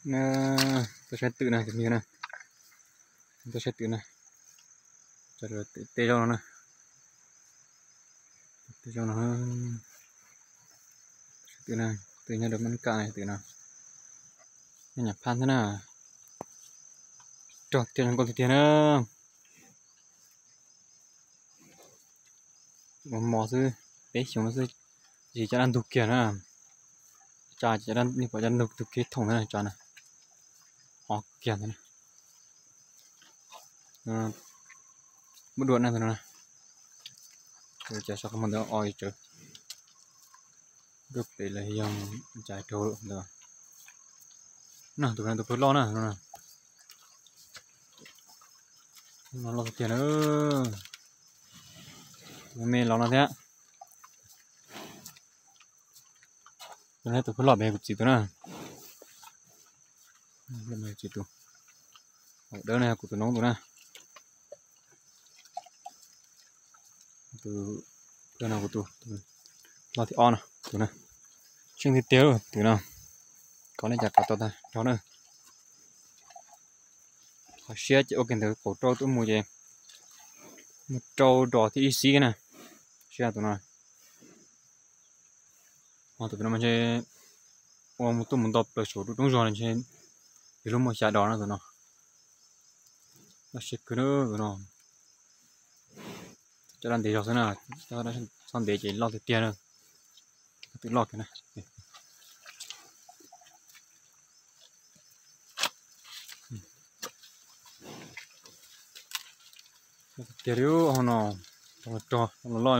Tuaj saib twm na tus me na, tuaj saib twm na, tej zaum no na, tej zaum no, twm na, twm nyob rau Mab Kam twm no, nyob Nyab Phab thiab na, rog tiag zoo nkauj tiag tiag na. Mos mos xwb, peb xyoos xwb, tsis cov dab ntug kiag na. Tsa cov dab, nej pom cov dab ntug kiag thoom na, tsa na, o kiag ntawd na. Muab dua na ntawd no, cov sab qhov muag ntawd o tsawv. Nkauj pem los yog cas rau ntawd. No tus no tus pawg loj na, no loj tiag na. Tus me los no thiab. Tus no tus pawg loj pem kuv txiv tus na. Kuv txiv tus, hauv dawb no yog kuv tus noob tus na. Tus no kuv tus loj thib ob no tus na. Tsheej tiag tiag lawm tus no. Kov nej cas kov tau tag nrho na. Qhov siab ces ua kiag ntawd qaum rau tuaj mus ces mus rau dos thiab ib xib na. Siab tus no. Ho tus pem no mas ntshe ua mus tuaj mus nto plaws saum roob zog ntshe yog lub muaj xya dos no tus no. Loj siab kawg na tus no. Cov dab ntev zog xwb na, cov txhob ntev ces loj tiag tiag na. Twm loj kiag na. Tiag li, no los rog los loj,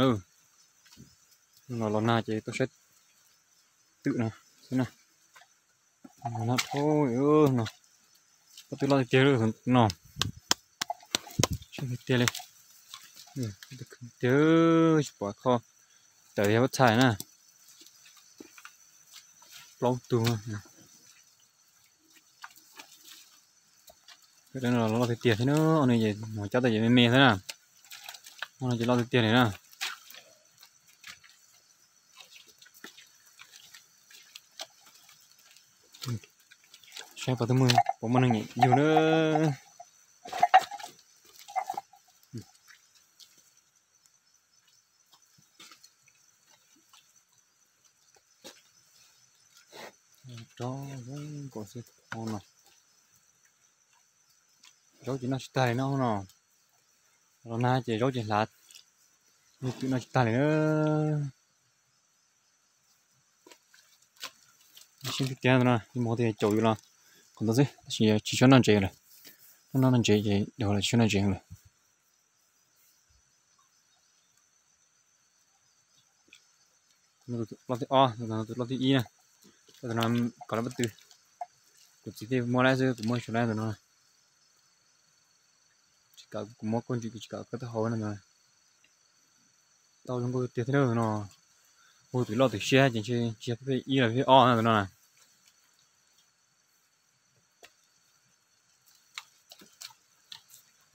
los los nag ces tuaj saib twm no xwb na. No dhau no, pob twb loj tiag tiag li no. Tiag tiag li, tiag, tsis pom qhov tawm yog pob txhais na. Plaub tug. Loj tiag tiag thiab na, no ces mos cab tau ces me me xwb na. No ces loj tiag tiag li na. Saib puas muaj, puas muaj neeg nyiam yug na. Rog zoo nkauj xwb no. Zaub ces noj tsis tag li no no. Los nag ces zaub ces hlav, twm noj tsis tag li na. Siab tiag tiag no, ib hmos twb caum yus los qhov ntawd xwb, tab sis tsis tshua noj ntsev lawm. Noj noj ntsev ces dhau lawm, tsis tshua noj ntsev lawm. Loj thib ob, tus no loj thib ib na. Tus no kov lawm pob tw. Kuv txiv thiaj muab lawm xwb, kuv muab tsis tau lawm tus no. Tsis kam kuv muab koj ntsis, kuv tsis kam koj twb hau no. Tau zoo nkauj tiag thiab no. Hu twm loj twm siab ces ntshe tsis yog phej ib los phej ob no tus no na.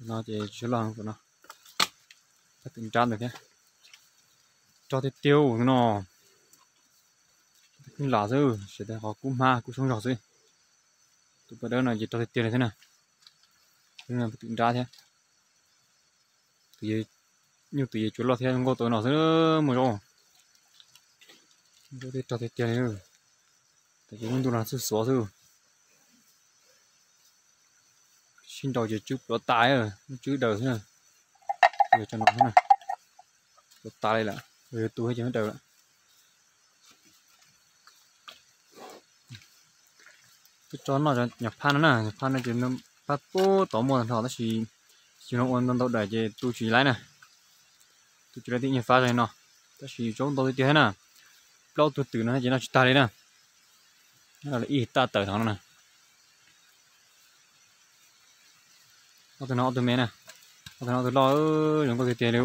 No ces tsis loj tus no. Twm nrab ntawd thiab. Rog tiag tiag no. Kheej lam xwb, sawv daws qhov kub hmab kub soob zog xwb. Tus paj dawb no ces rog tiag tiag li thiab na. Twm nrab thiab. Nyuj twm yeej tsuas loj thiab nkauj tau no xwb, muaj zaub. Zaub thiab rog tiag tiag li. Tam sim no ntuj los txhwj xuav xwb. Sib nraus ces tswb pluav tas, tswb daws xwb. Yog tso no xwb na, pluav tas li lawm, yog tu ces daws lawm. Twb tso noj nyuam phaj no na, nyuam phaj no ces phaj pub tod muaj tag nrho tab sis xyoo no ua ntau ntau daim ces tu tsis laib na. Tu tsis laib tib nyuag fab zoo li no, tab sis zaub ntau tiag tiag thiab na. Plaub tug twm no ces noj tsis tag li na. Ib taj tawm tod no na. Ob tug no ob tug me na, ob tug no ob tug loj, zoo nkauj tiag tiag li.